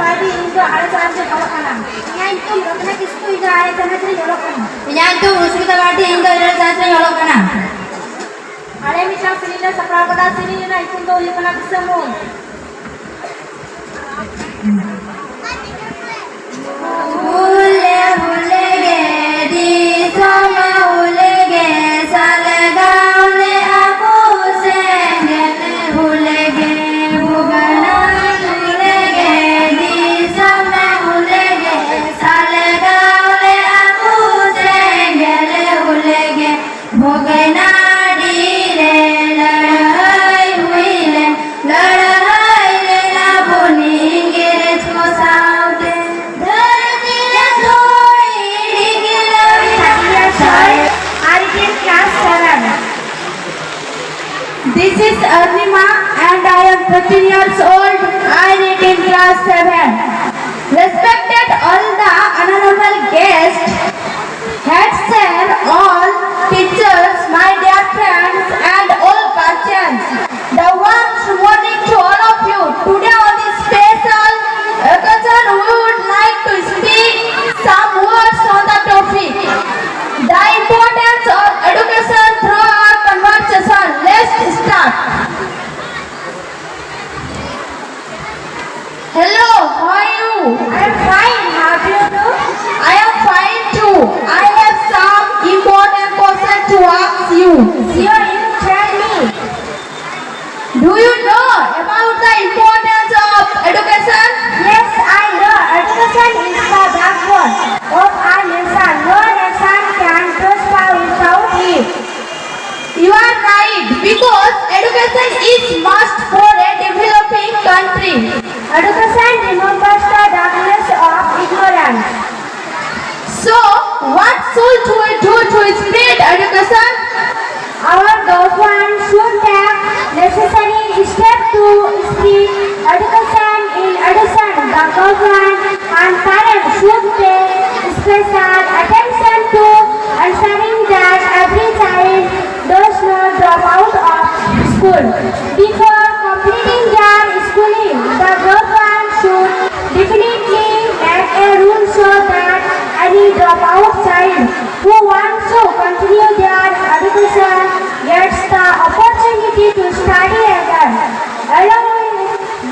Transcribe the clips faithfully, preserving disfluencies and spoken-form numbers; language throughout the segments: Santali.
ᱢᱟᱨᱰᱤ, ᱤᱧ ᱫᱚ ᱟᱲᱮ ᱪᱟᱱᱟᱪ ᱨᱤᱧ ᱚᱞᱚᱜ ᱠᱟᱱᱟ᱾ ᱤᱧᱟᱹᱜ ᱧᱩᱛᱩᱢ ᱨᱚᱛᱱᱟ ᱠᱤᱥᱠᱩ, ᱤᱧ ᱫᱚ ᱟᱲᱮ ᱪᱟᱱᱟᱪ ᱨᱤᱧ ᱚᱞᱚᱜ ᱠᱟᱱᱟ᱾ ᱤᱧᱟᱹᱜ ᱧᱩᱛᱩᱢ ᱨᱩᱥᱢᱤᱛᱟ ᱢᱟᱨᱰᱤ, ᱤᱧ ᱫᱚ ᱤᱨᱟᱹᱞ ᱪᱟᱱᱟᱪ ᱨᱤᱧ ᱚᱞᱚᱜ ᱠᱟᱱᱟ᱾ ᱟᱞᱮ ᱢᱤᱫᱴᱟᱝ ᱥᱮᱨᱮᱧ ᱞᱮ ᱥᱟᱯᱲᱟᱣ ᱠᱟᱫᱟ᱾ ᱥᱮᱨᱮᱧ ᱨᱮᱱᱟᱜ ᱧᱩᱛᱩᱢ ᱫᱚ ᱦᱩᱭᱩᱜ ᱠᱟᱱᱟ ᱫᱤᱥᱚᱢ ᱦᱩᱞ᱾ ᱦᱩᱞᱮ ᱦᱩᱞᱮ ᱜᱮ ᱫᱤᱥᱚᱢ ᱦᱩᱞᱮ ᱜᱮ ᱥᱟᱞᱜᱟᱣ ᱞᱮ ᱟᱵᱚ ᱥᱮᱸᱜᱮᱞ ᱦᱩᱞᱮ ᱜᱮ ᱵᱷᱩᱜᱟᱹᱱᱟ ᱦᱩᱞᱮ ᱜᱮ ᱫᱤᱥᱚᱢ ᱦᱩᱞᱮ ᱜᱮ ᱥᱟᱞᱜᱟᱣ ᱞᱮ ᱟᱵᱚ ᱥᱮᱸᱜᱮᱞ ᱦᱩᱞᱮ ᱜᱮ ᱵᱷᱚᱜᱽᱱᱟᱰᱤ ᱨᱮ ᱞᱟᱹᱲᱦᱟᱹᱭ ᱦᱩᱭ ᱞᱮᱱ, ᱞᱟᱹᱲᱦᱟᱹᱭ ᱞᱮᱱᱟ ᱵᱚᱱ ᱤᱝᱨᱮᱡᱽ ᱠᱚ ᱥᱟᱶᱛᱮ᱾ ᱫᱷᱟᱹᱨᱛᱤ ᱨᱮ ᱫᱷᱩᱲᱤ ᱰᱷᱤᱜᱤ ᱞᱟᱹᱣᱲᱤ ᱟᱨ class seven. This is Arnima and I am thirteen years old. I read in class seven. Respected all the honorable guests, head sir, all teachers, my dear friends and all guardians, the warm morning to all of you. Today on this special occasion, we would like to speak some words on the topic, the importance of education through our conversation. Let's start. Hello, how are you? I am fine. How do you do? I am fine too. I have some important question to ask you. Sure, you tell me. Do you know about the importance of education? Yes, I know. Education is the backbone of our nation. No nation can prosper without it. You are right, because education is must for a developing country. Education removes the darkness of ignorance. So, what should we do to spread education? Our government should take necessary steps to spread education. In addition, the government and parents should pay special attention to ensuring that every child does not drop out of school before completing their schooling. The government should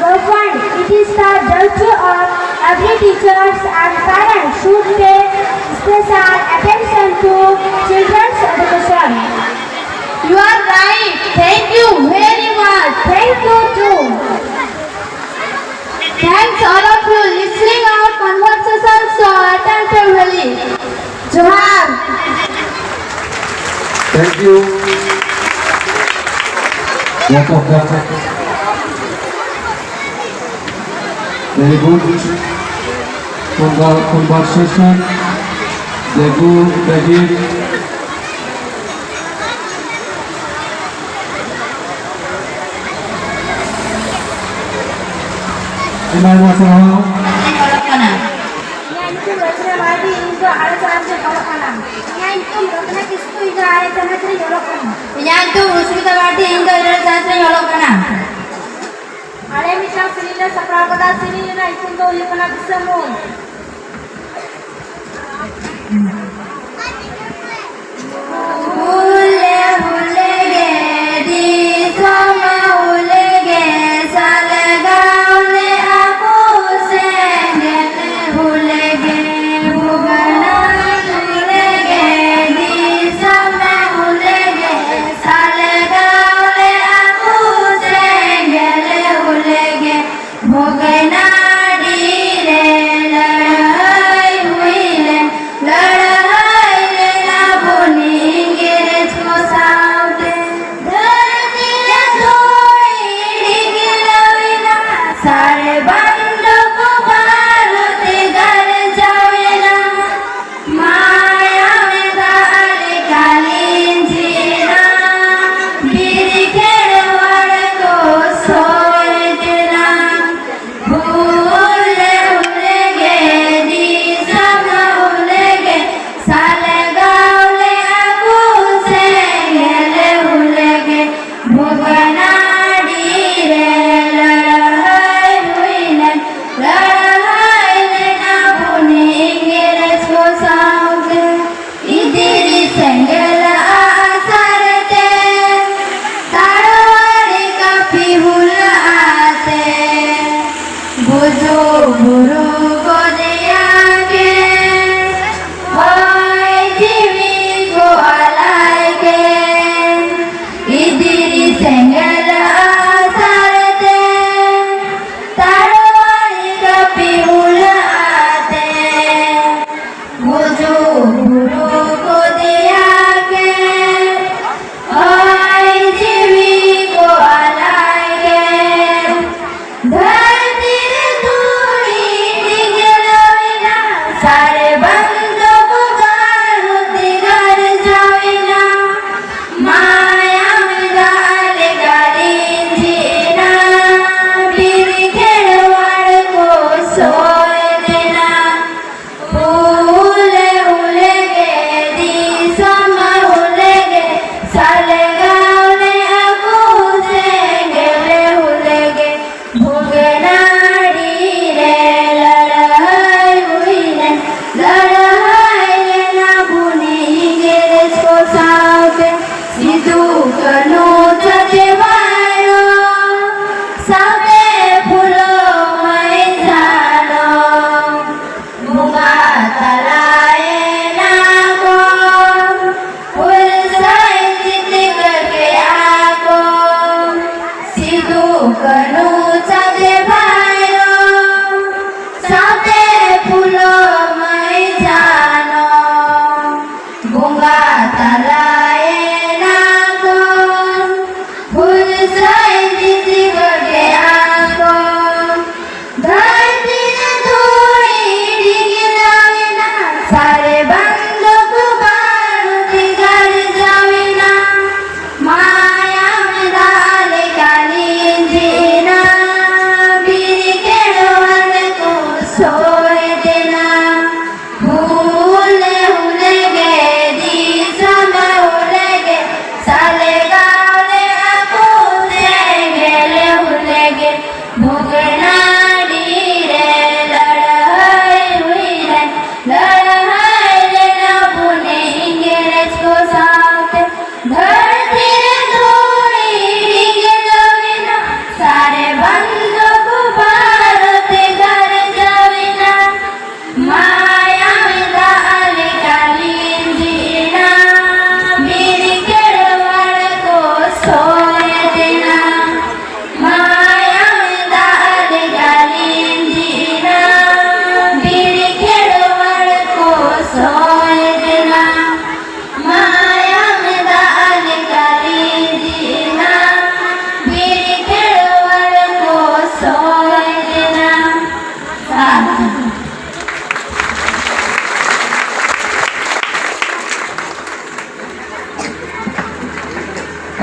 Often, it is the duty of every teachers and parents should pay special attention to children's education. You are right. Thank you very much. Thank you too. Thanks all of you listening our conversation so attentively. Johar. Thank you. Lot of that. Very good. Conver- conversation. They go, they give. ᱟᱭᱢᱟ ᱟᱭᱢᱟ ᱥᱟᱨᱦᱟᱣ᱾ ᱤᱧᱟᱹᱜ ᱧᱩᱛᱩᱢ ᱨᱚᱪᱱᱟ ᱢᱟᱨᱰᱤ, ᱤᱧ ᱫᱚ ᱟᱨᱮ ᱪᱟᱱᱟᱪ ᱨᱤᱧ ᱚᱞᱚᱜ ᱠᱟᱱᱟ᱾ ᱤᱧᱟᱹᱜ ᱧᱩᱛᱩᱢ ᱨᱚᱛᱱᱟ ᱠᱤᱥᱠᱩ, ᱤᱧ ᱫᱚ ᱟᱨᱮ ᱪᱟᱱᱟᱪ ᱨᱤᱧ ᱚᱞᱚᱜ ᱠᱟᱱᱟ᱾ ᱤᱧᱟᱹᱜ ᱧᱩᱛᱩᱢ ᱨᱩᱥᱢᱤᱛᱟ ᱢᱟᱨᱰᱤ, ᱤᱧ ᱫᱚ ᱤᱨᱟᱹᱞ ᱪᱟᱱᱟᱪ ᱨᱤᱧ ᱚᱞᱚᱜ ᱠᱟᱱᱟ᱾ ᱟᱞᱮ ᱢᱤᱫᱴᱟᱝ ᱥᱮᱨᱮᱧ ᱞᱮ ᱥᱟᱯᱲᱟᱣ ᱠᱟᱫᱟ, ᱥᱮᱨᱮᱧ ᱨᱮᱱᱟᱜ ᱧᱩᱛᱩᱢ ᱫᱚ ᱦᱩᱭᱩᱜ ᱠᱟᱱᱟ ᱫᱤᱥᱚᱢ ᱦᱩᱞ᱾ ᱦᱩᱞᱮ ᱦᱩᱞᱮ ᱜᱮ ᱫᱤᱥᱚᱢ ᱦᱩᱞᱮ ᱜᱮ ᱥᱟᱞᱜᱟᱣ ᱞᱮᱜᱼᱟ ᱠᱚ ᱥᱮᱸᱜᱮᱞ ᱦᱩᱞᱮ ᱜᱮ ᱵᱷᱩᱜᱟᱹᱱᱟ ᱦᱩᱞᱮ ᱜᱮ ᱫᱤᱥᱚᱢ ᱦᱩᱞᱮ ᱜᱮ ᱥᱟᱞᱜᱟᱣ ᱞᱮᱜᱼᱟ ᱠᱚ ᱥᱮᱸᱜᱮᱞ ᱦᱩᱞᱮ ᱜᱮ ᱵᱷᱚᱜᱽᱱᱟᱰᱤ ᱨᱮ ᱞᱟᱹᱲᱦᱟᱹᱭ ᱦᱩᱭ ᱞᱮᱱ ᱞᱟᱹᱲᱦᱟᱹᱭ ᱵᱩᱨᱩ ᱠᱚ ᱫᱮᱭᱟ ᱠᱮᱫ, ᱦᱚᱭ ᱡᱤᱣᱤ ᱠᱚ ᱟᱞᱟᱭ ᱠᱮᱫ, ᱤᱫᱤᱨᱤ ᱥᱮᱸᱜᱮᱞ ᱟᱥᱟᱲ ᱛᱮ, ᱛᱟᱲᱣᱟᱲᱤ ᱠᱟᱹᱯᱤ ᱩᱞ ᱟᱛᱮ, ᱜᱩᱡᱩᱜ ᱵᱩᱨᱩ ᱠᱚ ᱫᱮᱭᱟ ᱠᱮᱫ, ᱦᱚᱭ ᱡᱤᱣᱤ ᱠᱚ ᱟᱞᱟᱭ ᱠᱮᱫ, ᱫᱷᱟᱹᱨᱛᱤ ᱨᱮ ᱫᱷᱩᱲᱤ ᱰᱷᱤᱸᱜᱞᱟᱹᱣ ᱮᱱᱟ, ᱥᱟᱨᱮ ᱵᱟᱸᱫᱚ ᱠᱚ ᱜᱟᱨᱚᱛᱮ ᱜᱟᱨᱡᱟᱣ ᱮᱱᱟ᱾ ᱢᱟᱭᱟᱢ ᱫᱟᱜ ᱞᱮᱠᱟ ᱞᱤᱸᱡᱤ ᱮᱱᱟ, ᱵᱤᱨ ᱠᱷᱮᱨᱣᱟᱲ ᱠᱚ ᱥᱚᱭᱮᱫ ᱮᱱᱟ᱾ ᱦᱩᱞᱮ ᱦᱩᱞᱮ ᱜᱮ ᱫᱤᱥᱚᱢ ᱦᱩᱞᱮ ᱜᱮ, ᱥᱟᱞᱜᱟᱣ ᱞᱮᱜᱼᱟ ᱠᱚ ᱥᱮᱸᱜᱮᱞ ᱦᱩᱞᱮ ᱜᱮ᱾ ᱵᱷᱚᱜᱽᱱᱟᱰᱤ ᱨᱮ ᱞᱟᱹᱲᱦᱟᱹᱭ ᱦᱩᱭ ᱞᱮᱱ, ᱞᱟᱹᱲᱦᱟᱹᱭ ᱞᱮᱱᱟ ᱵᱚᱱ ᱤᱝᱨᱮᱡᱽ ᱠᱚ ᱥᱟᱶᱛᱮ᱾ ᱥᱤᱫᱩ ᱠᱟᱹᱱᱦᱩ ᱪᱟᱸᱫᱽ ᱵᱷᱟᱭᱨᱳ, ᱥᱟᱶᱛᱮ ᱯᱷᱩᱞᱳ ᱢᱟᱹᱭ ᱡᱷᱟᱱᱳ᱾ ᱵᱚᱸᱜᱟ ᱛᱟᱞᱟᱭᱮᱱᱟ ᱠᱚ, ᱦᱩᱞᱥᱟᱹᱭ ᱡᱤᱛᱠᱟᱹᱨ ᱠᱮᱜᱼᱟ ᱠᱚ᱾ ᱥᱤᱫᱩ ᱠᱟᱹᱱᱦᱩ ᱪᱟᱸᱫᱽ ᱵᱷᱟᱭᱨᱳ, ᱥᱟᱶᱛᱮ ᱯᱷᱩᱞᱳ ᱢᱟᱹᱭ ᱡᱷᱟᱱᱳ᱾ ᱵᱚᱸᱜᱟ ᱛᱟᱞᱟᱭᱮᱱᱟ ᱠᱚ, ᱦᱩᱞᱥᱟᱹᱭ ᱡᱤᱛᱠᱟᱹᱨ ᱠᱮᱜᱼᱟ ᱠᱚ᱾ ᱫᱷᱟᱹᱨᱛᱤ ᱨᱮ ᱫᱷᱩᱲᱤ ᱰᱷᱤᱸᱜᱞᱟᱹᱣ ᱮᱱᱟ, ᱥᱟᱨᱮ ᱵᱟᱸᱫᱚ ᱠᱚ ᱵᱟᱹᱨᱩᱫ ᱜᱟᱨᱡᱟᱣ ᱮᱱᱟ᱾ ᱢᱟᱭᱟᱢ ᱫᱟᱜ ᱞᱮᱠᱟ ᱞᱤᱸᱡᱤ ᱮᱱᱟ, ᱵᱤᱨ ᱠᱷᱮᱨᱣᱟᱲ ᱠᱚ ᱥᱚᱭᱮᱫ ᱮᱱᱟ᱾ ᱦᱩᱞᱮ ᱦᱩᱞᱮ ᱜᱮ ᱫᱤᱥᱚᱢ ᱦᱩᱞᱮ ᱜᱮ, ᱥᱟᱞᱜᱟᱣ ᱞᱮᱜᱼᱟ ᱠᱚ ᱥᱮᱸᱜᱮᱞ ᱦᱩᱞᱮ ᱜᱮ᱾ ᱵᱷᱚᱜᱽᱱᱟᱰᱤ ᱨᱮ ᱞᱟᱹᱲᱦᱟᱹᱭ ᱦᱩᱭ ᱞᱮᱱ, ᱞᱟᱹᱲᱦᱟᱹᱭ ᱞᱮᱱᱟ ᱵᱚᱱ ᱤᱝᱨᱮᱡᱽ ᱠᱚ ᱥᱟᱶᱛᱮ᱾ ᱫᱷᱟᱹᱨᱛᱤ ᱨᱮ ᱫᱷᱩᱲᱤ ᱰᱷᱤᱸᱜᱞᱟᱹᱣ ᱮᱱᱟ, ᱥᱟᱨᱮ ᱵᱟᱸᱫᱚ ᱠᱚ ᱵᱟᱹᱨᱩᱫ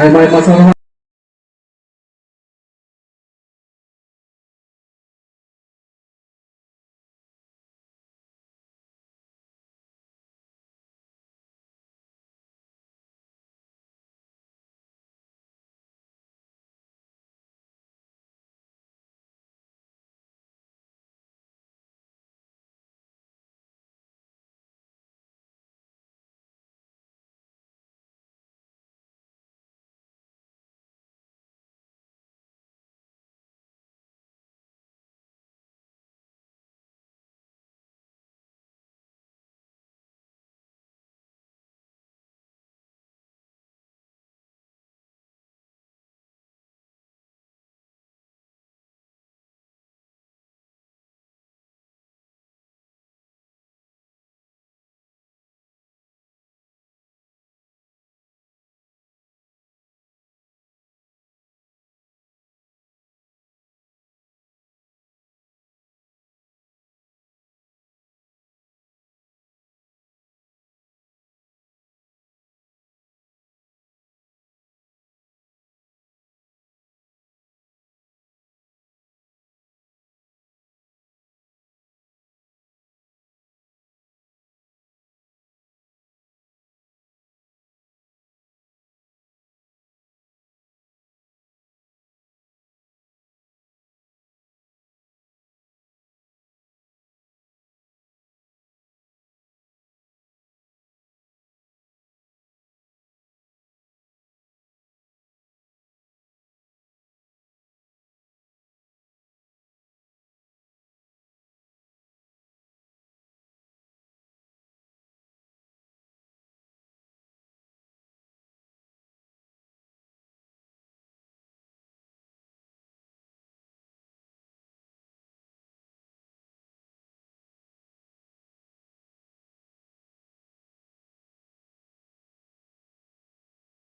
ᱟᱭᱢᱟ ᱟᱭᱢᱟ ᱥᱟᱨᱦᱟᱣ᱾